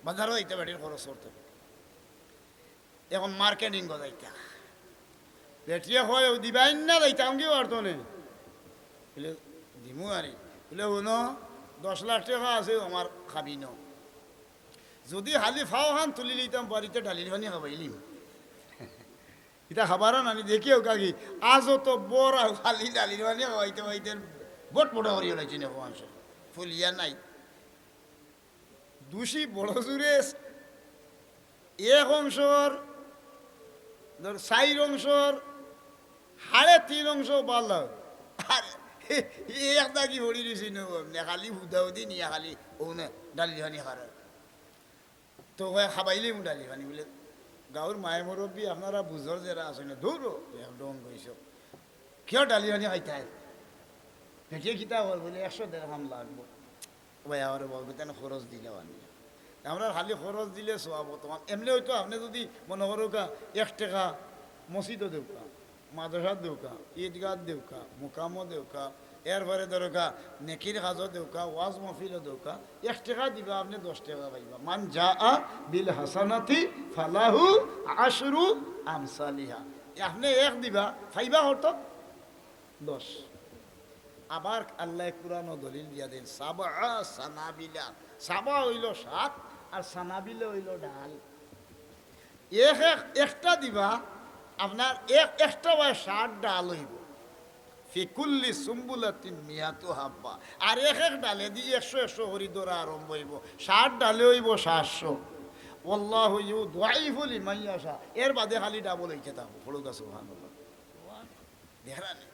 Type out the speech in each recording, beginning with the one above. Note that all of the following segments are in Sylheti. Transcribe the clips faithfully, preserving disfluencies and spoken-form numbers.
বাজারো যাইতা বেটির খরচ করতো। এখন মার্কেটিং গো যাইতা। বেটিয়ে কয়, "ও দিবাইন না, যাইতাম কি পারতো নে?" বলে, "দিমু আরে।" বলে, "হুনো, দশ লাখ টেকা আছে আমার কাবিনো। যুদি খালি ফাও খান তুলি লইতাম, বাড়িতে ডালির পানি খাবাইলিম।" ইতা খাবার আন আমি দেখিও কাকি, আজও তো বড় খালি ডালির পানি খাবাইতে খাবাইতে বট বড় করিয়া লাইছি না, ফুলিয়া নাই। দুষি বড় জুরে এক অংশর, ধর, চাইর অংশর, সাড়ে তিন অংশ বালা। আর এক দাগি পড়ি রইছি নু, এমনে খালি হুদাহুদি নিয়া খালি অউ না, ডালি পানি খারাপ। তো কয়, "খাবাইলিমু ডালি পানি।" বলে, "গাঁওর মায়ে মুরব্বি, আপনারা বুঝর যেরা আছইন না, দৌড়ো, এক ডং কইছো।" "কিয় ডালি পানি খাইতায়?" বেটিয়ে কিতা কর? বলে, "একশো দেড়হাম লাগবো।" "ও ভাই, আমারে বলবে, তেন খরচ দিলে আনি।" আমরা খালি খরচ দিলে সওয়াব। তোমার এমনে অইতো, আপনে যুদি মনো করউক্কা, এক টেকা মসজিদো দেউক্কা, মাদ্রাসাত দেউক্কা, ঈদগাত দেউক্কা, মুকামো দেউক্কা, এরপরে ধরউক্কা নেকির কাজো দেউক্কা, ওয়াজ মাহফিলো দেউক্কা, এক টেকা দিবা, আপনে দশ টেকা পাইবা। মান জাআ বিল হাসানাতি ফালাহু আশরু আমসালিহা। আপনে এক দিবা, পাইবা কত? দশ। আবার আল্লায় কুরআনো দলিল দিয়া দেইন, সাবআ সানাবিলা। সাবা অইলো সাত, আর সানাবিলা অইলো ডাল। এক, এক, একটা দিবা, আপনার এক, একটা বায় সাত ডাল অইবো। ফি কুল্লি সুম্বুলাতিন মিয়াতু হাব্বা। আর এক এক ডালেদি একশো একশো করি ধরা আরম্ভ অইবো। সাত ডালে অইবো সাতশো। ওয়াল্লাহু ইউদাইফু লিমান ইয়াশা। এর বাদে খালি ডাবল অইতে থাকবো। পড়ুক্কা সুবহানাল্লাহ। দেখরা নি?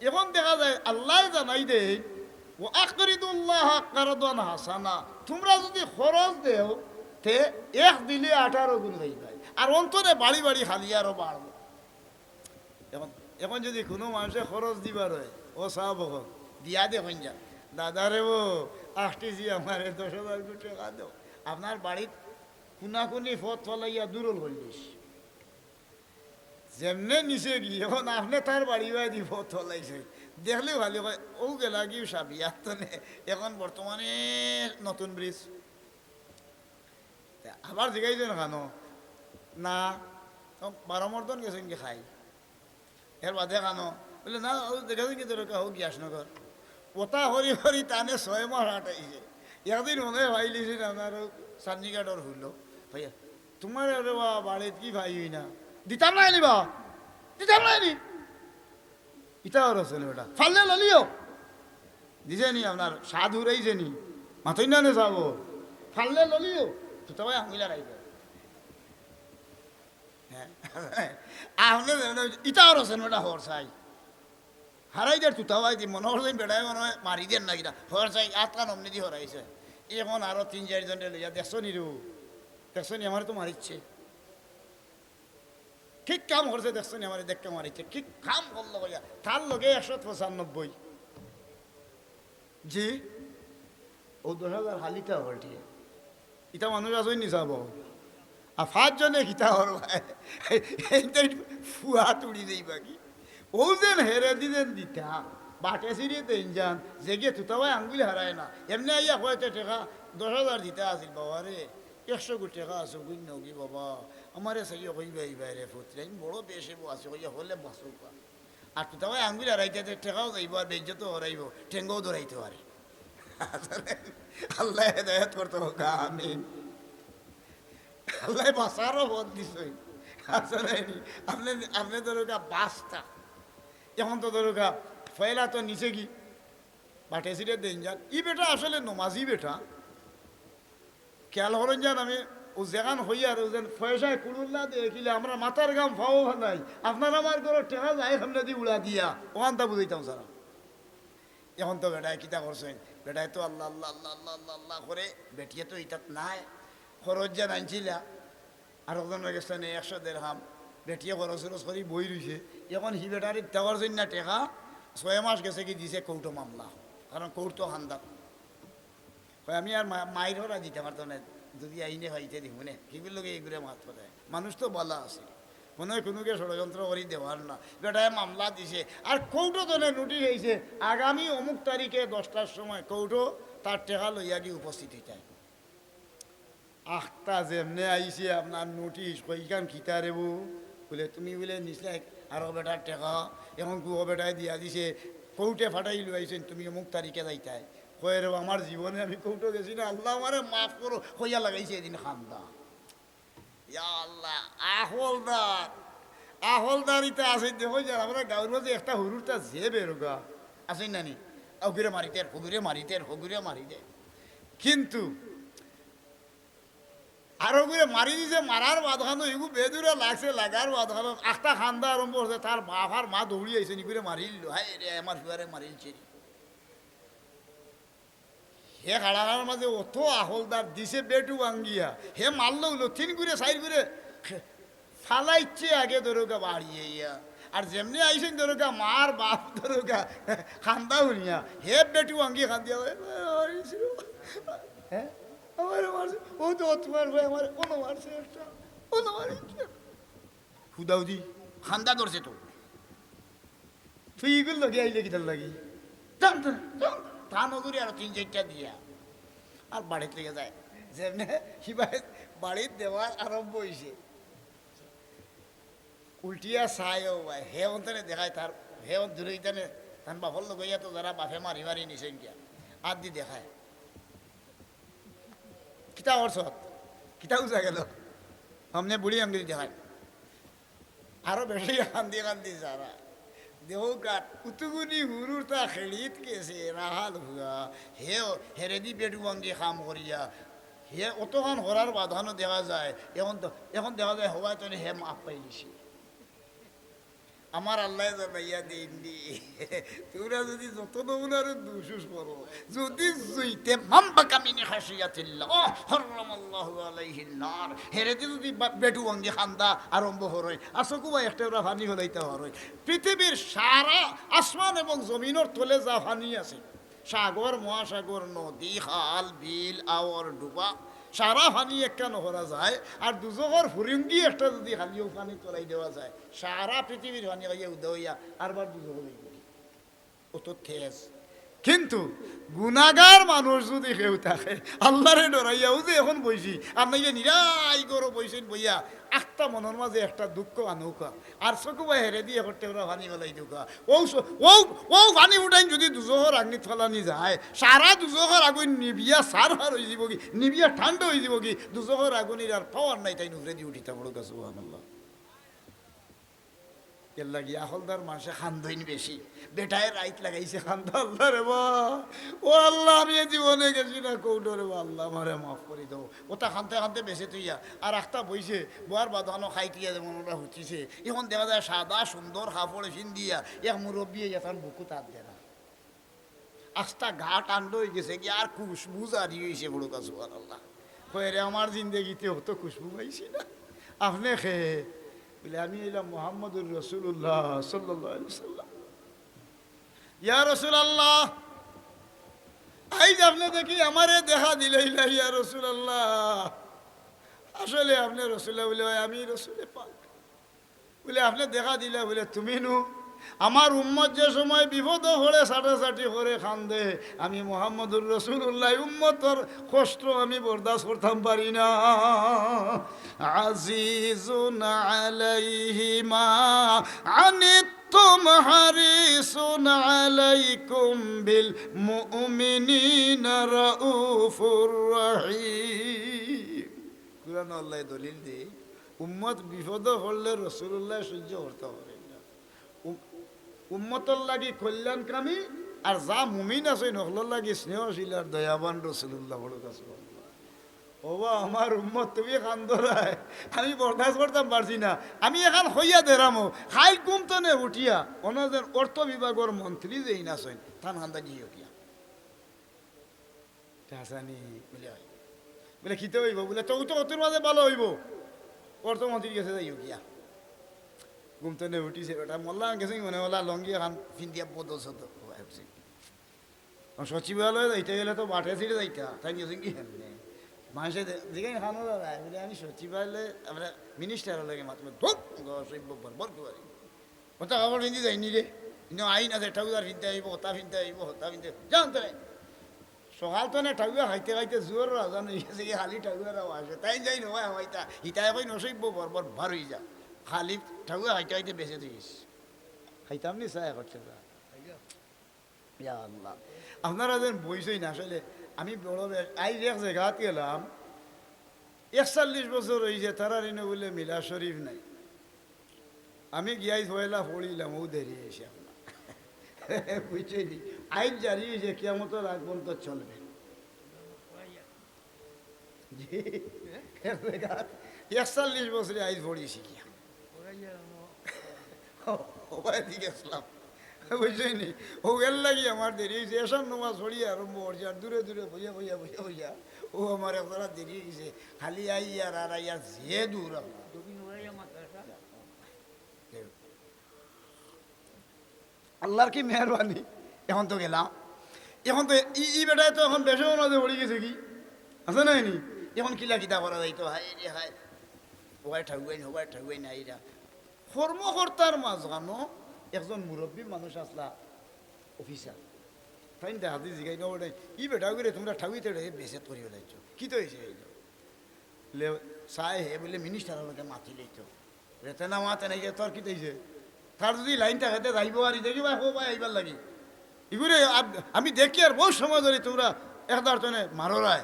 এখন দেখা যায় আল্লায় জানাই দেইন, "ওয়া আকরিদুল্লাহা কারদান হাসানা।" তুমরা যুদি খরচ দেও, তে এক দিলে আঠারো গুণ অইবায়। আর অন্তরে বাড়ি বাড়ি খালি আরো বাড়বো। এখন, এখন যুদি কুনু মানষে খরচ দিবার অয়, ও সাব অকল, দিয়া দেখইন যান, "দাদা রে, ও আখটিছি, আমারে দশ হাজার টেকা দেও।" আপনার বাড়িত কুনাকুনি পথ ফালাইয়া দুরল করিলিছ। যেমনে নিছে গি, এখন আপনে তার বাড়ি বায়দি পথ ফালাইছে। দেখলেউ খালি কয়, "অউ গেলা গি সাবিয়াত তনে, এখন বর্তমানে নতুন ব্রিজ।" তে আবার জিগাইছইন খানো? না, তো বারো মর্দন গেছইন গি খাই। এর বাদে খানো? বলে, "না, অউ দেখছইন গি তোর কা, অউ গিয়াসনগর।" ওটা হরি হরি তানে ছয় মাস আটাইছে। একদিন মনে অয় পাইলিছইন আপনার অউ চান্নিঘাটর হুলো। ভাইয়া, "তুমার রে বা বাড়িত কি ভাই অই না?" "দিতাম নায় নি বা, দিতাম নায় নি।" ইতা আর আছে না বেটা, "ফাললে ললিও।" দিছে নি আপনার স্বাদ হুরাইছে নি? মাতইন না নে যাবো। "ফাললে ললিও।" তুতা ভাই আঙুল হারাইবে। হ্যাঁ। আপনে যেন ইতা আর আছে না বেটা, হর চাই। হারাই দের তুতা ভাই দি, মনো করছইন বেটায় মনো অয় মারি দের না কিতা। হর চাই, আতখান অমনেদি হরাইছে। এখন আরো তিন চাইর জনরে লইয়া, "দেখছো নি রে? দেখছো নি, আমারে তো মারিছে।" ঠিক কাম করছে, দেখছো নি, আমারে দেখকে মারিছে। ঠিক কাম করলো কইয়া, তার লগে একশো পঁচানব্বই। জি, অউ দশ হাজার হালিতা হলটিয়ে। ইতা মানুষ আছইন নি সাব? আর পাঁচজনে কিতা করবায়? এইটাই ফুয়া তুড়ি দেই বাকি। অউ যেন হেরে দিদেন দিতা, বাটে ছিড়ে দেইন যান, যেগিয়ে তুতা ভাই আঙ্গুল হারায় না। এমনে আইয়া কয়, "তে টেকা দশ হাজার দিতা আছিল বাবা রে, একশো গু টেকা আছে, গুণ নগি বাবা।" আমারে চাইয়া কইবা, "ইবায় রে পুত্রে, আমি বড় বেশে বউ আছি," কইয়া হলে বাঁচুক বা। আর তুতা ভাই আঙ্গুল হারাইতে তে টেকাও যাইবো, আর বেইজ্জতও হরাইবো, ঠেঙ্গাও ধরাইতে পারে। আল্লায় হেদায়েত করতে হোক, আমিন। আল্লায় বাঁচারও পথ দিছইন। আছে না নি? আপনে, আপনে ধরুকা বাঁচতা। এখন তো ধরুকা, পয়লা তো নিছে গি, বাটে ছিড়ে দেইন যান। ই বেটা আসলে নমাজি বেটা। খেয়াল করইন যান, আমি অউ যেখান কইয়ার, অউ যেন পয়সায় কুড়ুল্লা দেখিলে আমরা মাথার ঘাম পাও ফালাই। আপনার আমার ঘরো টেকা যায় সামনেদি উড়া দিয়া, অখানতা বুঝাইতাম সারা। এখন তো বেটায় কিতা করছইন, বেটায় তো আল্লাহ, আল্লাহ, আল্লাহ, আল্লাহ, আল্লাহ, আল্লাহ করে, বেটিয়ে তো ইতাত নাই, খরচ যেন আনছিলা, আর একজনর গেছে নে একশো দেড়হাম, বেটিয়ে খরচ উরচ করি বই রইছে। এখন হি বেটারে দিতা পারছইন না টেকা, ছয় মাস গেছে গি দিছে কোর্টো মামলা, কারণ কোর্ট তো খান্দাত। কয়, "আমি আর মা-, মাইর হরা দিতাম পারতাম না, যুদি আইনে পাইতে দিমু নে, কিগুর লগে ইগুরে মাত কথা।" মানুষ তো বালা আছে, মনে অয় কুনুকে ষড়যন্ত্র করি দেওয়ার না। বেটায় মামলা দিছে, আর কোর্টো তনে নোটিশ আইছে, আগামী অমুক তারিখে দশটার সময় কোর্টো তার টেকা লইয়া গি উপস্থিত অইতায়। আখতা যেমনে আইছে আপনার নোটিশ, কইখান কিতা রে বউ? বুলে, "তুমি বুলে নিছলায় আরক বেটার টেকা, এখন কুয়ো বেটায় দিয়া দিছে, কোর্টে ফাটাই লইয়াইছইন, তুমি অমুক তারিখে যাইতায়।" কয়, "রে, আমার জীবনে আমি কোর্টো গেছি না, আল্লাহ আমারে মাফ করো," কইয়া লাগাইছে এদিন কান্দা। ইয়া আল্লাহ, আখলদার, আখলদার ইতা আছে, দেখো যার আমরা গাঁওর মাঝে একটা হুরুরতা যে বেরোগা, আছে না নি? অগুরে মারিতের, হগুরে মারিতের, হগুরে মারিতের। কিন্তু আর অগুরে মারি দিছে, মারার বাদখানো ইগু বেদুরা লাগছে, লাগার বাদখানো আখতা কান্দা আরম্ভ করছে, তার বাপ আর মা দৌড়ি আইছে, ইগুরে মারিল, "হায় রে, আমার ফুয়ারে মারিলছে রে।" হে খাড়াখাড়ার মাঝে অত আখলদার দিছে বেটু ভাঙ্গিয়া, হে মারলো উলো, তিন গুরে, চাইর গুরে ফালাইছে আগে ধরোগা বাড়িয়ে ইয়া। আর যেমনে আইছইন ধরোগা, মার বাপ ধরোগা, কান্দা হুনিয়া, হে বেটু ভাঙ্গি কান্দিয়া, "এ, এ, মারিছে রে।" হ্যাঁ? আমারে মারছে, ও তো তোমার ভাই আমারে, অনো মারছে একটা, অনো মারছে। হুদাহুদি কান্দা ধরছে তো। তুই ইগুর লগে আইলে কিতার লাগি? যাও, যাও, যাও। তা নগরি আরো তিন চাইরটা দিয়া। আর বাড়িত লইয়া যায়। যেমনে হিবায় বাড়িত দেওয়ার আরম্ভ অইছে। উল্টিয়া চায় ও ভাই, হে অন্তরে দেখায় তার, হে অন দূরে ইতানে, তার বাপর লগে ইয়া তো যারা বাপে মারি মারি নিছেন গিয়া। আত দি দেখায়। কিতা করছত? কিতা উজা গেল? সামনে বুড়ি আঙ্গুলি দেখায়। আরো বেশি কান্দি কান্দি যারা। দেহ কাট, উতুগুনি হুরুর তা খেলিত গেছে, রাহাল হুয়া। হে, হেরেদি বেটু ভাঙ্গি কাম করিয়া। হে অতখান হরার বাধানো দেখা যায়। এখন তো, এখন দেখা যায় হবায় তো হে মাফ পাইলিছি। আমার আল্লায় জানাইয়া দেইন দি। তোমরা যদি যত নমুনারে দুষুস করো, যদি জুইতে মাম্বা কামিনী খাসিয়াতিল্লাহ, ও হারামাল্লাহু আলাইহিন নার, হেরেদি যদি বা-, বেটু ভাঙ্গি কান্দা আরম্ভ হরয়, আর চকু বায় একটা ওরা পানি ফেলাইতা হরয়। পৃথিবীর সারা আসমান এবং জমিনর তলে যা পানি আছে, সাগর, মহাসাগর, নদী, খাল, বিল, আওর, ডুবা, সারা পানি একখান করা যায়, আর দুজখর ফুরিঙ্গি একটা যদি খালিও পানি তোলাই দেওয়া যায়, সারা পৃথিবীর পানি খাইয়া উদা অইয়া আরবার দুজখো যাইব। অত তেজ। কিন্তু গুনাগার মানুষ যদি কেউ থাকে, আল্লারে ডরাইয়া, ও যে এখন বইছি, আর নাইলে নিরাই গরো বইছেন বইয়া, আখতা মনর মাঝে একটা দুঃখ আনউকা। আর চকু বায় হেরেদি করতে ওরা পানি ফেলাই দেউকা। ও স-, ও, ও পানি উঠাইন যদি দুজখর আগুনিত ফালানি যায়, সারা দুজখর আগুন নিবিয়া সারহার অইযিবগি, নিবিয়া ঠান্ডা অইযিবগি, দুজখর আগুনির আর power নাই, তাইন উপরেদি উঠিতা। বড় সুবহানাল্লাহ। এর লাগি আখলদার মানষে কান্দইন বেশি। বেটায় রাইত লাগাইছে কান্দা, "আল্লাহ রে বা, ও আল্লাহ, আমি এ জীবনে গেছি না কোর্টো রে বা, আল্লাহ আমারে মাফ করি দেও।" ওটা কানতে কানতে বেঁচে তুইয়া, আর আখতা বইছে, বওয়ার বাদানো খাইতিয়া যেমন ওরা হুতিছে। এখন দেখা যায় সাদা সুন্দর কাপড় ফিন্দিয়া এক মুরব্বী ইয়া তান বুকুত আত দেরা। আস্তা গা ঠান্ডা অইগেছে, কি আর খুশবু জারি অইছে, বড় সুবহানাল্লাহ। কয়, "রে, আমার জিন্দেগিতে অত খুশবু পাইছি না।" "আপনে কে?" বলে, "আমি অইলাম মুহাম্মদুর রাসূলুল্লাহ সাল্লাল্লাহু আলাইহি ওয়াসাল্লাম।" "ইয়া রাসূলুল্লাহ, আইজ আপনে দেখি আমারে দেখা দিলাইলা, ইয়া রাসূলুল্লাহ। আসলে আপনে রাসূলুল্লাহ?" বলে, "অয় আমি রাসূলে পাক।" বলে, "আপনে দেখা দিলা?" বলে, "তুমি নু? আমার উম্মত যে সময় বিপদো পড়ে, ছাটাছাটি করে, কান্দে, আমি মুহাম্মদুর রাসূলুল্লাহ উম্মতর কষ্ট আমি বরদাস্ত করতাম পারি না।" আজিজুন আলাইহি মা আনিতুম হারিসুন আলাইকুম বিল মুমিনিনা রাউফুর রাহিম। কুরআনো আল্লায় দলিল দেইন, উম্মত বিপদো পড়লে রাসূলুল্লায় সইজ্য করতা পারইন না। উম-, উম্মতর লাগি কল্যাণকামী আর যা মুমিন আছইন হকলর লাগি স্নেহশীল আর দয়াবান রাসূলুল্লাহ। বড় সুবহানাল্লাহ। ওবা, আমার উম্মত তুমি কান্দরায়, আমি বরদাস্ত করতাম পারছি না, আমি এখান কইয়া দেরামু, কাইল ঘুম তনে উঠিয়া অনো যেন অর্থ বিভাগর মন্ত্রী যেইন আছইন, তান কান্দা গিয়া উঠিয়া। হাসানি। বলে, "অয়।" বলে, "কিতা অইবো?" বলে, "তো, তো অতুর মাঝে ভালা অইবো। অর্থমন্ত্রীর গেছে যাইও গিয়া।" ঘুম তনে উঠিছে বেটা, মোল্লা গেছে কি মনে অইলা, লঙ্গি এখান ফিন্দিয়া বদল সদল। সচিবালয়ে যাইতে গেলে তো বাটে ছিটে যাইতা, তাইন গেছইন কি হেমনে? মানষে দে-, জিগাইন খানো দাদা, বলে, "আমি সচিবালয়ে, আমরা মিনিস্টারর লগে মাতমু।" ধুর, গো, সইব বরবর কুয়ারি। অতা কাপড় ফিন্দি যাইন নি রে? ইনো আইন আছে, trouser ফিনতে অইবো, হতা ফিনতে অইবো, হতা ফিনতে অইবো। যাও অন্তরে। সকাল তনে ঠাউয়া খাইতে খাইতে জোহরর আজান অইগেছে, খালি ঠাউয়ার আওয়াজ। তাইন যাইন হবায় হবাইতা, হিতায় কইন অসইব্য বর্বর, বার অইযা। খালি ঠাউয়া খাইতে খাইতে বেচেত অইগেছে। খাইতাম নি চা এক ঘন্টা চা। ইয়া আল্লাহ, আপনারা যেন বইছইন, আসলে আমি বড় বে-, আইজ এক জাগাত গেলাম, একচল্লিশ বছর অইছে, তারার ইনো বুলে মিলাদ শরিফ নাই। আমি গিয়া আইজ পয়লা পড়িলাম, অউ দেরি অইছে আপনার। বুঝছইন নি? আইন জারি অইছে, কিয়ামতর আগ পর্যন্ত চলবে। জি, এক জাগাত একচল্লিশ বছরে আইজ পড়ি শিখিয়া। হবায় দি গেছলাম। বুঝছইন নি? অউ এর লাগি আমার দেরি অইছে। এশার নমাজ পড়িয়া আরম্ভ করছি, আর দূরে দূরে বইয়া, বইয়া, বইয়া, বইয়া। অউ আমার একজরা দেরি অইছে। খালি আইয়ার আর আইয়ার যে দূর আমার। আল্লাহর কি মেহেরবানি, এখন তো গেলাম। এখন তো ই, ই বেটায় তো এখন বেশি মাঝে পড়ি গেছে কি? আছে না নি? এখন কিলা কিতা করা যাইতো? হায় রে হায়। হবায় ঠাউয়াইন, হবায় ঠাউয়াইন আইরা। কর্মকর্তার মাঝখানো একজন মুরব্বী মানুষ আছলা, অফিসার। তাইন দেখা দি জিগাইন, "ও বেটা, ই বেটাগুরে তুমরা ঠাউইতে বেচেত করি ফালাইছো। কিতা অইছে?" লে, চায় হে বুলে মিনিস্টারর লগে মাতিলিতো। রেতে না মাতে নাই যে তোর কিতা অইছে? তার যুদি লাইন থাকে তে যাইবো আর ইতা কিবা কও ভাই আইবার লাগি। ইগুরে আব-, আমি দেখি আর বউত সময় ধরি তুমরা একদার তনে মাররায়।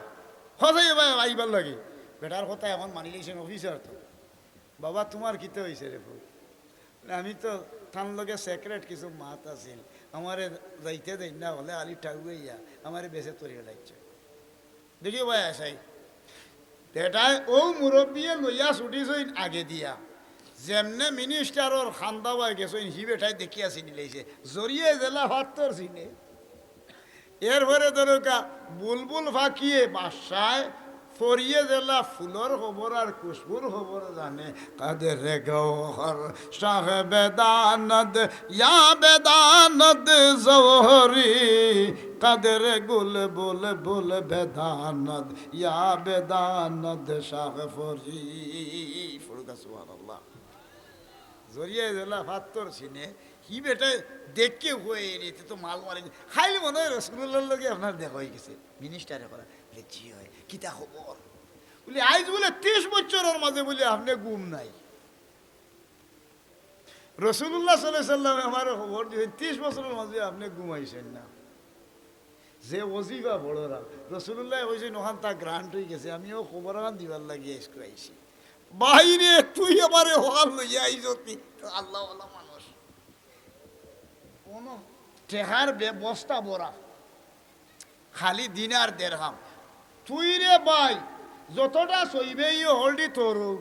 হজাই ভাই আইবার লাগি। বেটার কথা এখন মানিলিছইন অফিসার তো। "বাবা, তুমার কিতা অইছে রে পুত?" "আমি তো তান লগে secret কিছু মাত আছিল, আমারে যাইতে দেইন না, অইলে খালি ঠাউয়াইয়া আমারে বেচেত করি ফালাইছে।" দেখি ভাই আছাই, বেটায় অউ মুরব্বিয়ে লইয়া ছুটিছইন আগে দিয়া, যেমনে মিনিস্টারর কান্দাবায় গেছইন, হি বেটায় দেখিয়া চিনিলাইছে, জরিয়ে জেলা ফাত্তর চিনে। এরপরে ধরউক্কা বুলবুল পাখিয়ে বাসায়, ফরিয়ে জেলা ফুলর খবর আর খুশবুর খবর জানে। কাদের গৌহর শাহ বেদানদ, ইয়া বেদানদ জৌহরি, কাদের গুল বুল বুল বেদানদ, ইয়া বেদানদ শাহ ফরি। পড়ুক্কা সুবহানাল্লাহ। জরিয়ে জেলা ফাত্তর চিনে, হি বেটায় দেখে কয়, "এরে, ইতে তো মাল মারি।" খাইল মনে অয় রসুলুল্লাহর লগে আপনার দেখা অইগেছে, মিনিস্টারে করা। বুলে, "জি অয়, কিতা খবর?" বুলে, "আইজ বুলে তিশ বছরর মাঝে বুলে আপনে ঘুম নাই।" রসুলুল্লাহ সাল্লাল্লাহু আলাইহি ওয়াসাল্লামে আমারে খবর দিছইন, "তিশ বছরর মাঝে আপনে ঘুমাইছইন না।" যে ওজিফা বড়রা, রসুলুল্লায় কইছইন, "অখান তা grant অইগেছে, আমি অউ খবর আখান দিবার লাগি আইজকু আইছি।" "ভাইরে, তুই আমারে হকাল লইয়া আইছস নি?" তো আল্লাহওয়ালা মানুষ। কুনু টেকার বে-, বস্তা ভরা, খালি দিনার দেরহাম। "তুই রে ভাই, যতটা চইবে ই হকলটি তোর।"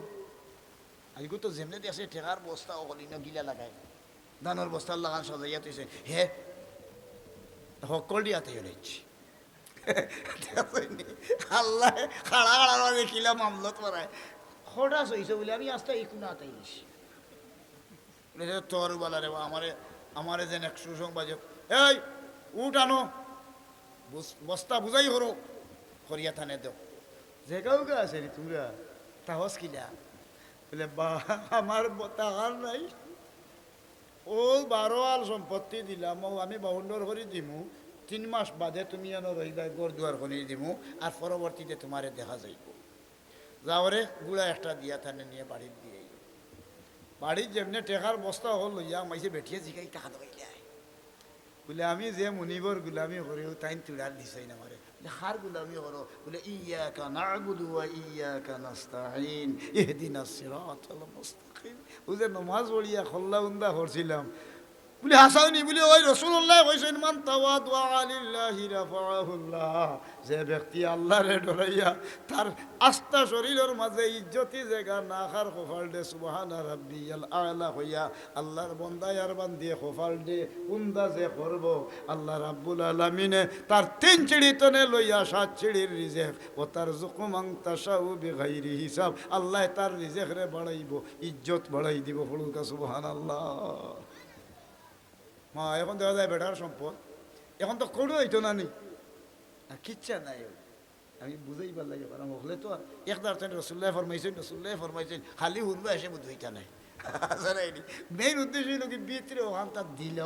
আইজকু তো যেমনে দেখছে টেকার বস্তা অকল ইনো গিলা লাগায়, ধানর বস্তার লাখান সাজাইয়া থইছে, হে হকলটি আতাইয়া লইছে। দেখছইন নি? আল্লায় খাড়া খাড়ার মাঝে কিলা মামলত বাড়ায়। "কটা চইছো?" বুলে, "আমি আস্তা ইকুনা আতাই দিছি।" বুলে, "তোর বালা রে বা, আমারে, আমারে যেন এক সুসংবাদ, এই উঠ আনো, বুস-, বস্তা বুঝাই করো, করিয়া থানে দেও।" "যে কাউকে আছে নি তুমরা, তাহস কিলা?" বুলে, "বা, আমার ব-, তাহার নাই।" অউ বারো আল সম্পত্তি দিলাম, অউ আমি বাউন্ডর করি দিমু, তিন মাস বাদে তুমি এনো রইবায়, ঘর দুয়ার খনি দিমু, আর পরবর্তীতে তুমারে দেখা যাইবো। যাওরে গুড়া একটা দিয়া তানে নিয়া বাড়িত দিয়া আইলো। বাড়িত যেমনে টেকার বস্তা অকল লইয়া হামাইছে, বেটিয়ে জিগাইন, "টেকা দেওয়াইলে আয়?" বুলে, "আমি যে মুনিবর গুলামি করি, অউ তাইন তুড়ার দিছইন আমারে।" বুলে, "কার গুলামি করো?" বুলে, "ইয়াকা না'বুদু ওয়া ইয়াকা নাস্তাইন, ইহদিনাস সিরাতাল মুস্তাকিম।" অউ যে নমাজ পড়িয়া কল্লা উন্দা করছিলাম। বুলে, "হাছাউ নি?" বুলে, "অয় রসুলুল্লায় কইছইন, মান তাওয়াদা লিল্লাহি রাফাআহুল্লাহ।" যে ব্যক্তি আল্লারে ডরাইয়া তার আস্তা শরীরর মাঝে ইজ্জতি জাগা না খার কপাল দে, সুবহানা রাব্বিয়াল আ'লা কইয়া আল্লার বন্দায় আর বান্দিয়ে কপাল দে, উন্দা যে করবো, আল্লাহ রাব্বুল আলামিনে তার তিন সিঁড়ি তনে লইয়া সাত সিঁড়ির রিজেক, ওয়া তারযুকু মান তাশাউ বিগাইরি হিসাব, আল্লায় তার রিজেকরে বাড়াইবো, ইজ্জত বাড়াই দিবো। পড়ুক্কা সুবহানাল্লাহ। মা, এখন দেখা যায় বেটার সম্পদ, এখন তো কৌড়ো অইতো না নি, আর কিচ্ছা নাই। আমি বুঝাইবার লাগি পারাম, হকলে তো একদার তনে রসুলুল্লায় ফরমাইছইন, রসুলুল্লায় ফরমাইছইন, খালি হুনবা এসে বুঝাইতা নাই। জানাইনি। Main উদ্দেশ্য অইলো কি, ভিতরে অখান তার দিল,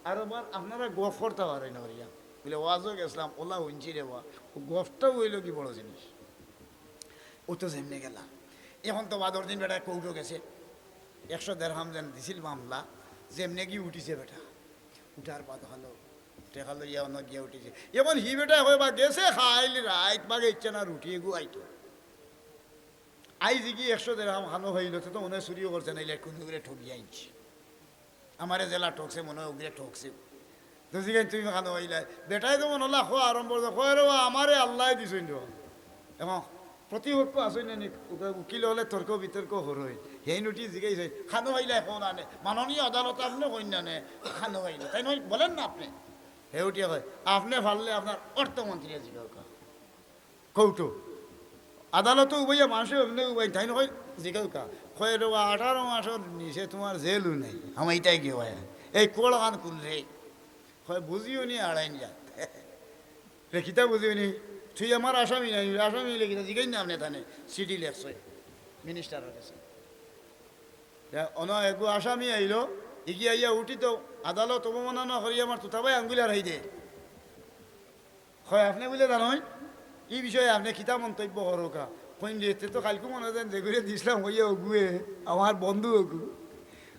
আর আবার আপনারা গফ করতা পারইন না করিয়া। বুলে, "ওয়াজো গেছলাম, অলা হুনছি রে বা।" অউ গফটাউ অইলো গি বড় জিনিস। অউ তো যেমনে গেলা। এখন তো বাদর দিন বেটায় কোর্টো গেছে, একশো দেরহাম যেন দিছিল মামলা, যেমনে গি উঠিছে বেটা। উঠার বাদ অইলো, টেকা লইয়া অনো গিয়া উঠিছে। এখন হি বেটায় কয় বা গেছে খাইল রাইত, বাগে ইচ্ছা না রুটি এগু আইতো। আইজ ইগি একশো দেরহাম খানো পাইলো, তে তো মনে অয় চুরিও করছে, নাইলে কুনু গুরে ঠগিয়া আনছে। আমারে যেলা ঠগছে, মনে অয় অগুরে ঠগছে। তো জিগাইন, "তুমি খানো পাইলায়?" বেটায় তো মনে অলা খোয়া আরম্ভ করছে, কয়, "রে বা, আমারে আল্লায় দিছইন রে বা।" এবং প্রতিপক্ষ আছইন না নি, উকা-, উকিল অকলে তর্ক বিতর্ক করইন। হেইন উঠি জিগাইছে, "খানো পাইলায় কও না নে, মাননীয় আদালত আপনে কইন না নে, খানো পাইলায়।" তাইন কইন, "বলেন না আপনে।" হে উঠিয়া কয়, "আপনে পারলে আপনার অর্থমন্ত্রীরে জিগাউক্কা।" কোর্টো। আদালতো উবাইয়া মানষে অমনে উবাইন, তাইন কইন, "জিগাউক্কা।" কয়, "রে বা, আঠারো মাসর নিচে তুমার জেলউ নাই, হামাইতায় গিয়া অয়। এই কোড়খান কুনরে?" কয়, "বুঝিও নি, আড়াইন যা।" রে, কিতা বুঝিও নি? তুই আমার আসামি নায়, আসামি অইলে কিতা জিগাইন না আপনে তানে? চিঠি লেখছে মিনিস্টারর গেছে। তে অনো এগু আসামি আইলো, ইগি আইয়া উঠি তো আদালত অবমাননা করি আমার তুতাবায় আঙ্গুল আড়াই দে। কয়, "আপনে বুলে জানইন, ই বিষয়ে আপনে কিতা মন্তব্য করউক্কা?" কইন যে, "তে তো কাইলকু মনে অয় যেগুরে দিছলাম, অইয়া অগুয়ে, আমার বন্ধু অগু।"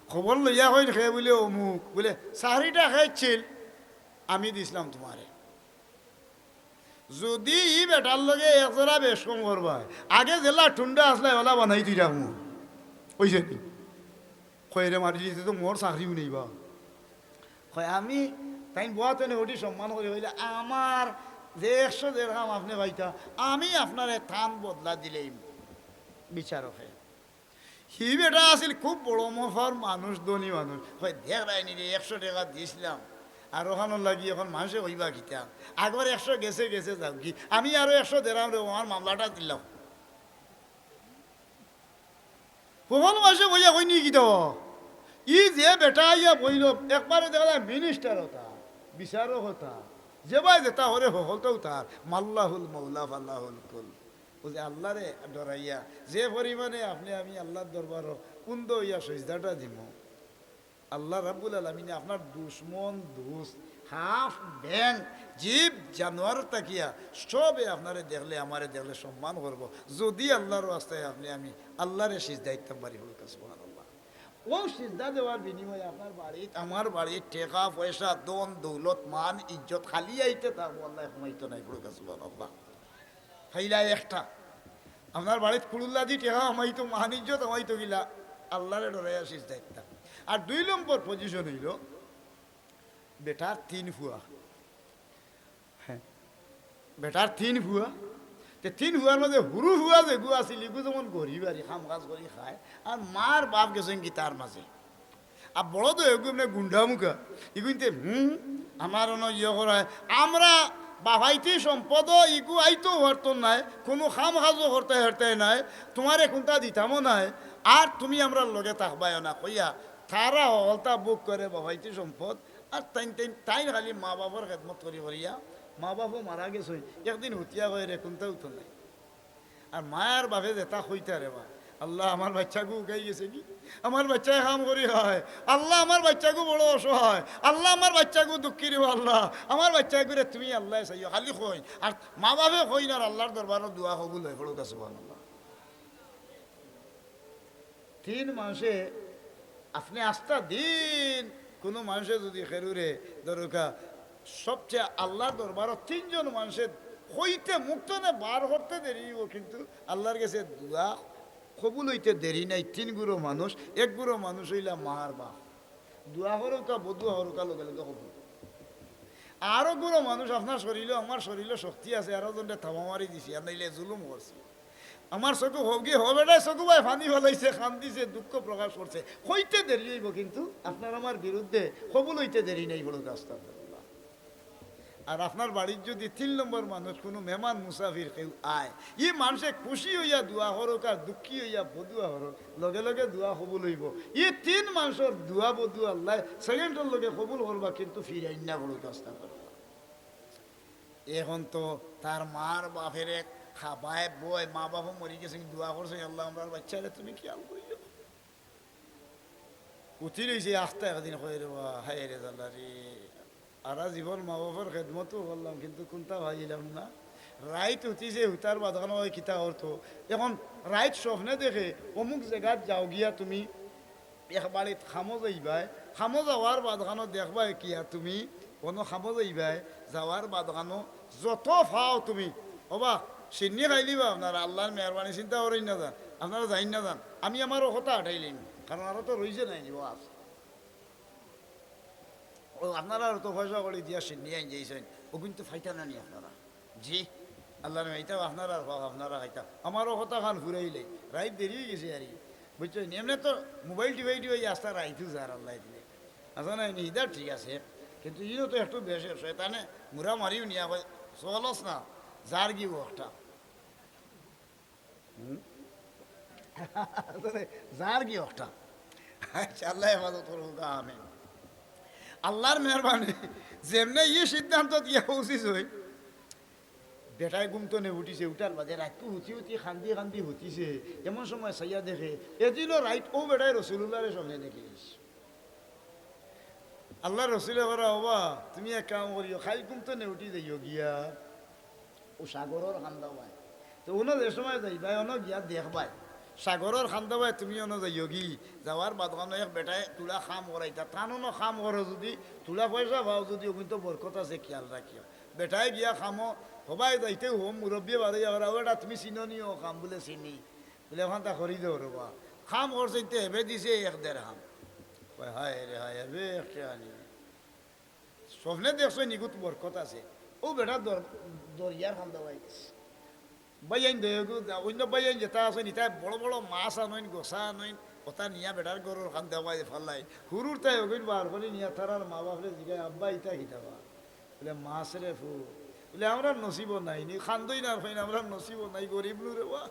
খবর লইয়া কইন, "কে?" বুলে, "অমুক।" বুলে, "চাকরিটা কে দিছিল?" "আমি দিছলাম তুমারে।" যুদি ই বেটার লগে এক জরা বেশকম করবায়, আগে যেলা ঠুন্ডা আছলায়, অলা বানাই দিরাম। অইছে নি? কয়, "রে মারি দিতে তো মোর চাকরিউ নেইবা।" কয়, "আমি," তাইন বওয়াত অনে উঠি সম্মান করি কইলা, "আমার যে একশো দেরহাম আপনে পাইতা, আমি আপনারে তান বদলা দিলেই।" বিচারকে হি বেটা আছিল খুব বড় মফার মানুষ, ধনী মানুষ। কয়, "দেখরায়নি রে, একশো টেকা দিছলাম, আর অখানর লাগি এখন মানষে কইবা কিতা? আগর একশো গেছে, গেছে যাউক গি, আমি আরো একশো দেরাম রে, আমার মামলাটা দিলাও।" হকল মানষে বইয়া কইন নি কিতা? ই যে বেটা আইয়া বইলো, একবারে দেখা যায় মিনিস্টার অতা, বিচারক অতা, যেবায় যেতা করে হকলতাউ তার, মাল্লাহুল মাওলা ফাল্লাহুল কুল। অউ যে আল্লারে ডরাইয়া, যে পরিমাণে আপনে আমি আল্লার দরবারো উন্দা অইয়া সিজদাটা দিমু, আল্লা রাব্বুল আলামিনে আপনার দুশমন, দুস্ত, হাফ, ব্যাং, জীব, জানোয়ার থাকিয়া সবে আপনারে দেখলে, আমারে দেখলে সম্মান করবো। যুদি আল্লার ওয়াস্তায় আপনে আমি আল্লারে সিজদা দিতাম পারি, বলুক্কা সুবহানাল্লাহ। অউ সিজদা দেওয়ার বিনিময়ে আপনার বাড়িত, আমার বাড়িত টেকা পয়সা, ধন দৌলত, মান ইজ্জত খালি আইতে থাকবো, আল্লায় কমাইতো নায়, বলুক্কা সুবহানাল্লাহ। পাইলা একটা। আপনার বাড়িত কুড়ুল্লাদি টেকা হামাইতো, মান ইজ্জত হামাইতো কিলা, আল্লারে ডরাইয়া সিজদা দিতা। আর দুই নম্বর পজিশন অইলো বেটার তিন ফুয়া। হ্যাঁ, বেটার তিন ফুয়া। তে তিন ফুয়ার মাঝে হুরু ফুয়া যেগু আছিল, ইগু যেমন গরিব আর কাম কাজ করি খায়, আর মার বাপ গেছইন কিতার মাঝে। আর বড় তো এগু এমনে গুন্ডা মুখা। ইগুইনতে, হুম, আমার অনো ইয়ে করায়। আমরা বাফাইতি সম্পদ ইগু আইতো পারতো নায়, কুনু কাম কাজও করতে হারতে নায়, তুমারে কুন্তা দিতামও নায়, আর তুমি আমরার লগে থাকবায়ও না কইয়া, তারা হকলতা ভোগ করে বাফাইতি সম্পদ, আর তাইন, তাইন, তাইন খালি মা বাফর খেদমত করি করিয়া, মা বাফও মারা গেছইন, একদিন হুতিয়া কয় রে, কুন্তাউ তো নাই। আর মায়ার বাফে যেতা কইতা রে বা, "আল্লা, আমার বাইচ্চাগু উকাই গেছে গি, আমার বাইচ্চায় কাম করি খায়, আল্লা, আমার বাইচ্চাগু বড় অসহায়, আল্লা, আমার বাইচ্চাগু দুঃখী রে বা আল্লা, আমার বাইচ্চাগুরে তুমি আল্লায় চাইও", খালি কইন। আর মা বাফে কইন আর আল্লার দরবারো দোয়া কবুল অয়, বলুক্কা সুবহানাল্লাহ। তিন মানষে আপনে আস্তা দিন কুনু মানষে যুদি কেউরে ধরুক্কা সবচে আল্লার দরবারো তিনজন মানষে কইতে মুখ তনে বার করতে দেরি অইবো, কিন্তু আল্লার গেছে দোয়া কবুল অইতে দেরি নাই। তিন গুরু মানুষ, এক গুরু মানুষ অইলা মার বাফ, দোয়া করুক্কা, বদুয়া করুক্কা, লগে লগে কবুল। আরো গুরু মানুষ আপনার শরীলো, আমার শরীলো শক্তি আছে, আরো জনরে থাবা মারি দিছি, আর নাইলে জুলুম করছি। আমার চকু হবগি হবে না, চকু বায় পানি ফালাইছে, কান্দিছে, দুঃখ প্রকাশ করছে। কইতে দেরি অইবো, কিন্তু আপনার আমার বিরুদ্ধে কবুল অইতে দেরি নাই, বলুক্কা আস্তাগফিরুল্লাহ। আর আপনার বাড়িত যুদি তিন নম্বর মানুষ কুনু মেহমান মুসাফির কেউ আয়, ই মানষে খুশি অইয়া দোয়া করুক আর দুঃখী অইয়া বদুয়া করুক, লগে লগে দোয়া কবুল অইবো। ই তিন মানষর দোয়া বদুয়া আল্লায় সেকেন্ডর লগে কবুল করবা, কিন্তু ফিরাইন না, বলুক্কা আস্তাগফিরুল্লাহ। এখন তো তার মার বাফেরে খাবায় বয়, মা বাফও মরি গেছে, দোয়া করছে, "আল্লা, আমরার বাইচ্চারে তুমি খিয়াল করিও।" উঠি রইছে আস্তা একদিন, কয় রে বা, হায় রে জালা রে, সারা জীবন মা বাপর খেদমতও করলাম, কিন্তু কুন্তা পাইলাম না। রাইত হুতিছে, হুতার বাদখানো অয় কিতা করতো। এখন রাইত স্বপ্নে দেখে, অমুক জাগাত যাও গিয়া তুমি, এক বাড়িত কামো যাইবায়, কামো যাওয়ার বাদখানো দেখবায় কিয়া তুমি, অনো কামো যাইবায়, যাওয়ার বাদখানো যত পাও তুমি, ওবা, শিন্নি খাইলিবা আপনারা, আল্লার মেহেরবানি, চিন্তা করইন না যান, আপনারা যাইন না যান, আমি আমার অউ কথা আটাইলিমু, কারণ আরো তো রইছে নায়নি, ওয়াজ। অউ আপনারার তো পয়সা কড়ি দিয়া শিন্নি আইন যাইছইন, অগুইন তো পাইতা না নি আপনারা? জি, আল্লার মেহেরবানি, আপনারার হক আপনারা খাইতা। আমার অউ কথাখান ফুরাইলে, রাইত দেরি অইগেছে আরি, বুঝছইন? এমনে তো মোবাইল টিপাই টিপাই আস্তা রাইতও যার, আল্লায় দিলে। আচ্ছা, না, নি, ইদার ঠিক আছে, কিন্তু ইনো তো একটু বেশ, শয়তানে মুরা মারিও নিয়া কয়, "চলস না, যার গি অকটা।" হুম? আসলে যার গি অকটা। আচ্ছা, আল্লায় হেফাজত করুক, আমিন। আল্লার মেহেরবানি, যেমনে ই সিদ্ধান্ত দিয়া পৌঁছিছইন, বেটায় ঘুম তনে উঠিছে, উঠার বাদে রাইতকু হুতি হুতি কান্দি কান্দি হুতিছে, এমন সময় চাইয়া দেখে, এদিনও রাইত অউ বেটায় রসুলুল্লারে স্বপ্নে দেখিলিছে। আল্লার রসুলে কইরা, "ওবা, তুমি এক কাম করিও, কাইল ঘুম তনে উঠি যাইও গিয়া অউ সাগরর কান্দাবায়।" তো অনো যে সময় যাইবায়, অনো গিয়া দেখবায়, সাগরর কান্দাবায় তুমি অনো যাইও গি, যাওয়ার বাদখানো এক বেটায় থুড়া কাম করাইতা, তান অনো কাম করো যুদি, থুড়া পয়সা পাও যুদি, অগুইন তো বরকত আছে, খিয়াল রাখিও। বেটায় গিয়া কামো, হবায় যাইতে হউক, মুরব্বিয়ে বারইয়া কইরা, "ও বেটা, তুমি চিনো নি অউ কাম?" বুলে, "চিনি।" বুলে, "অখানতা করি দেও রেবা।" কাম করছে, ইতে হেবে দিছে এক দেড়হাম। কয়, "হায় রে হায়, হেবে এক টেকা নি।" স্বপ্নে দেখছো নিগুত বরকত আছে। অউ বেটা দর-, দরিয়ার কান্দাবায় গেছে। বাইয়াইন দে-, অইন্য বাইয়াইন যেতা আছইন, ইতায় বড় বড় মাছ আনইন, গোসা আনইন, অতা নিয়া বেটার ঘরর কান্দাবায় ফালাইন। হুরুর তাই অগুইন বার করি নিয়া তারার মা বাপরে জিগায়, "আব্বা, ইতা কিতা বা?" বুলে, "মাছ রে ফুত।" বুলে, "আমরার নসিবো নাই নি, কান্দইন আর কইন, আমরার নসিবো নাই, গরিব নু রেবা।"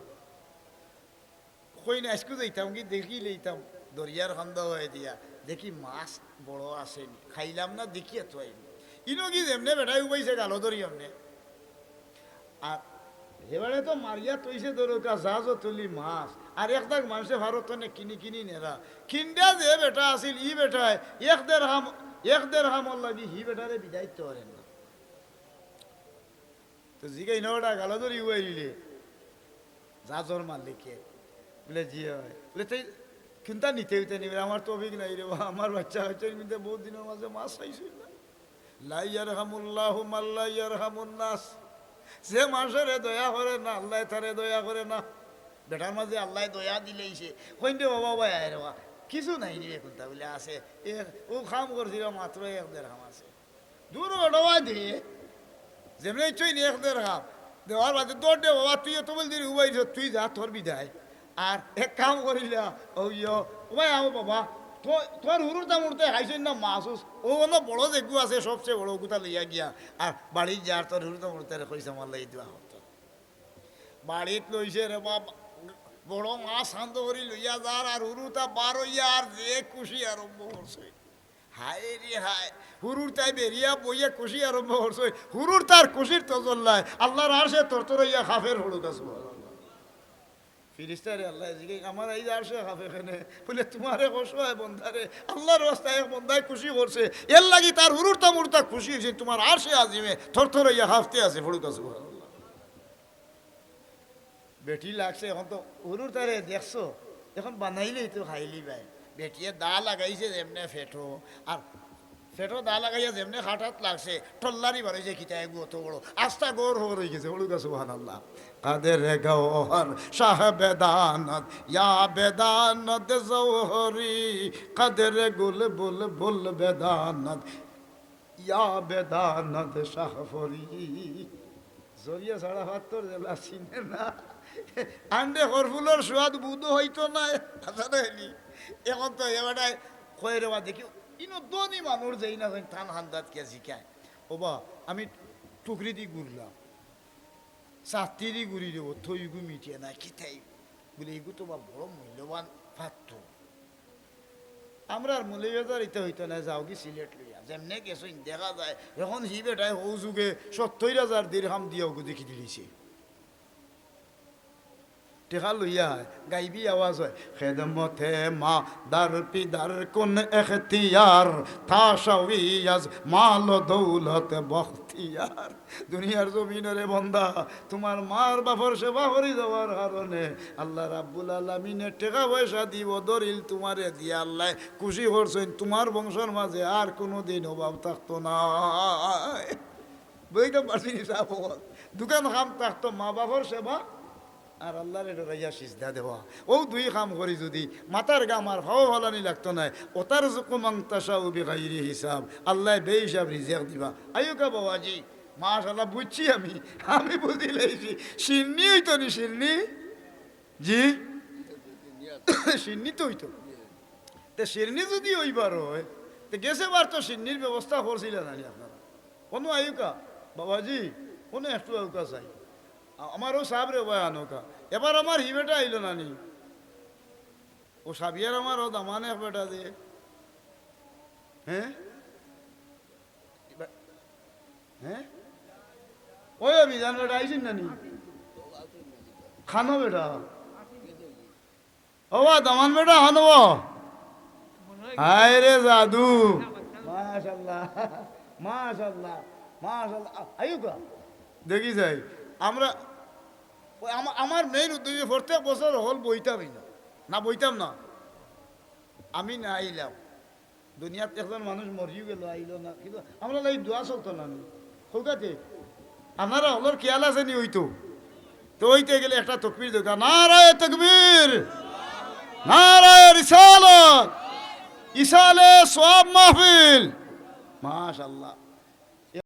কইন, "আইজকু যাইতাম গি, দেখি লইতাম দরিয়ার কান্দাবায় দিয়া, দেখি মাছ বড় আছে নি, খাইলাম না, দেখিয়া তো আইমু।" ইনো গি যেমনে বেটায় উবাইছে গালো ধরি অমনে। আর হেবারে তো মারিয়া থইছে ধরো কা জাহাজো তুলি মাছ, আর এক দাগ মানষে ভারত তনে কিনি কিনি নেরা। কিনরা যে বেটা আছিল, ই বেটায় এক দেড়হাম, এক দেড়হামর লাগি হি বেটারে বিদায় দিতো পারে না। তো জিগাইন, "ইনো বেটা গালো ধরি উবাইলিলে?" জাহাজর মালিকে বুলে, "জি অয়।" বুলে, "তে কুনতা নিতে অইতে নি?" বুলে, "আমার তৌফিক নাই রেবা, আমার বাইচ্চা কাইচ্চার মিনতে বউত দিনর মাঝে মাছ খাইছইন না।" লা ইয়ারহামুল্লাহু মান লা ইয়ারহামুন নাস। যে মানষরে দয়া করে না, আল্লায় তারে দয়া করে না। বেটার মাঝে আল্লায় দয়া দিলাইছে। কইন রে বাবা, ভাই, আয় রে বাবা, কিছু নাই নি রে, কুনতা বুলে আছে। এ, অউ কাম করছিল মাত্র এক দেড়হাম আছে। দূর অডবা দে, যেমনে ইচ্ছইন এক দেড়হাম। দেওয়ার বাদে, "দৌড় দে বাবা, তুই অত বল দিন উবাই যা, তুই যা, তোর বিদায়।" আর এক কাম করিলা, অউ ইয়ো, "ও ভাই, আও বাবা, তো-, তোর হুরুতা মুরুতায় খাইছইন না মাছ উছ, অউ অনো বড় যেগু আছে, সবচেয়ে বড় অগুতা লইয়া গিয়া, আর বাড়িত যা, তোর হুরুতা মুরুতারে কইস আমার লাগি দোয়া করতো।" বাড়িত লইছে রে বাবা, বড় মাছ কান্দো করি লইয়া যার, আর হুরুতা বার অইয়া আর যে খুশি আরম্ভ করছে। হায় রে হায়, হুরুর তাই বেরিয়া বইয়া খুশি আরম্ভ করছে। হুরুর তার খুশির তজল্লায় আল্লার আরশে তরতর অইয়া কাঁপের, পড়ুক্কা সুবহানাল্লাহ। ফিরিস্তারে আল্লায় জিগাইন, "আমার এই আরশে কাঁপে কেনে?" বুলে, "তুমার এক অসহায় বন্দারে আল্লার ওয়াস্তে এক বন্দায় খুশি করছে, এরলাগি তার হুরুরতা মুরুতা খুশি অইছে, তুমার আরশে আজিমে তরতর অইয়া কাঁপতে আছে।" পড়ুক্কা সুবহানাল্লাহ। বেটি লাগছে, এখন তো হুরুর তারে দেখছো, এখন বানাইলেই তো খাইলিবায়। বেটিয়ে দা লাগাইছে যেমনে পেটো, আর পেটো দা লাগাইয়া যেমনে খাটাত লাগছে, টল্লারি বারইছে কিতা এগু অত বড়, আস্তা ঘর হর অইগেছে। পড়ুক্কা সুবহানাল্লাহ। কাদের গওহর শাহ বেদানত, ইয়া বেদানত জওহরি, কাদের গুল বুলবুল বেদানত, ইয়া বেদানত শাহ ফরি। জরিয়া ছাড়া পাত্তর যেলা চিনে না। আন্ডে হরফুলর সোয়াদ বুধ অইতো না, কথা নায়নি। এখন তো এবারে কয় রে বা দেখি, ইনো ধনী মানুষ যেই না যেই তান হান্দাত কিয়া জিকায়। ওবা, আমি টুকরি দি ঘুরলাম, চাত্তি দি ঘুরি দেবো, থইগু মিটিয়ে না, কিতাই? বুলে, "এগু তো বা বড় মূল্যবান পাত্তর।" আমরার মৌলভীবাজার ইতা অইতো না, যাওগি সিলেট লইয়া। যেমনে গেছইন দেখা যায়, এখন হি বেটায় হউ যুগে সত্তইর হাজার দিরহাম দিয়া অগু দেখি দিলিছে। টেকা লইয়া গাইবি আওয়াজ অয়, "খেদমতে মা দার পিদার কোন এখতিয়ার, তা শাওয়ি আজ মাল ও দৌলত বখতিয়ার।" দুনিয়ার জমিনরে বন্দা, তুমার মার বাপর সেবা করি যাওয়ার কারণে আল্লাহ রাব্বুল আলামিনে টেকা পয়সা দিবো, দলিল তুমারে দিয়া আল্লায় খুশি করছইন, তুমার বংশর মাঝে আর কুনুদিন অভাব থাকতো নায়। বুঝতাম পারছি নি সাব অকল? দুইখান কাম থাকতো, মা বাপর সেবা আর আল্লারে ডরাইয়া সিজদা দেওয়া। অউ দুই কাম করি যুদি মাথার ঘাম আর পাও ফালানি লাগতো নায়, "ওয়াতারযুকু মান তাশাউ বিগাইরি হিসাব", আল্লায় বেহিসাব রিজেক দিবা। আইউক্কা বাবাজি, মাশাআল্লাহ, বুঝছি আমি, আমি বুঝিলাইছি। শিরনি অইতো নি, শিরনি? জি? শিরনি তো অইতো। তে শিরনি যুদি অইবার অয়, তে গেছে বার তো শিরনির ব্যবস্থা করছিলা না নি আপনারা? অনো আইউক্কা, বাবাজি, অনো একটু আইউক্কা চাই। আ-, আমার অউ সাবরে ভাই আনউক্কা। এবার আমার হি বেটা আইলো না নি? অউ সাবিয়ার আমার অউ দামান এক বেটা যে। হে? হে? অউ মিজান বেটা আইছইন না নি? খানো বেটা। ও বা, দামান বেটা, হন ও। হায় রে জাদু। মাশাআল্লাহ, মাশাআল্লাহ, মাশাআল্লাহ। আ-, আইউক্কা। দেখি যাই, আমরা, অউ আমা-, আমার main উদ্দেশ্য প্রত্যেক বছর হকল বইতামই না, না বইতাম না, আমি না আইলাম। দুনিয়াত একজন মানুষ মরিও গেল, আইলো না, কিন্তু আমরার লাগি দোয়া চলতো না নি? কউক্কা তে, আপনারা হকলর খিয়াল আছে নি অইতো? তে অইতে গেলে একটা তকবীর দেউক্কা, নারায়ে তকবীর, নারায়ে রিসালত, ইসালে সওয়াব মাহফিল। মাশাআল্লাহ।